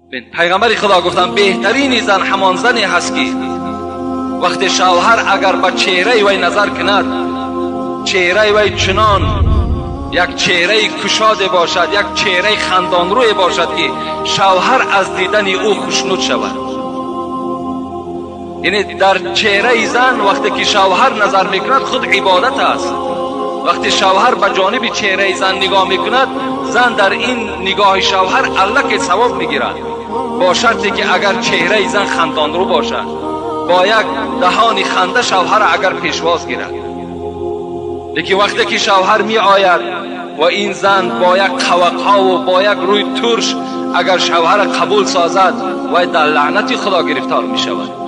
Пайғамбари Худо гуфтанд, беҳтарини зан ҳамон зане ҳаст, ки вақте шавҳар агар ба чеҳраи вай назар кунад, чеҳраи вай чунон як чеҳраи кушоде бошад, як чеҳраи хандонрӯе бошад, ки шавҳар аз дидани ӯ хушнуд шавад. Яъне дар чеҳраи зан вақте ки шавҳар назар мекунад, худ ибодат аст. Вақте шавҳар ба ҷониби чеҳраи зан нигоҳ мекунад, зан дар ин нигоҳи шавҳар аллакай савоб мегирад, бо шарте ки агар чеҳраи зан хандонрӯ бошад, бо як даҳони ханда шавҳар агар пешвоз гирад. Лекин вақте ки шавҳар меояд ва ин зан бо як қавақҳову бо як рӯи турш агар шавҳара қабул созад, вай дар лаънати Худо гирифтор мешавад.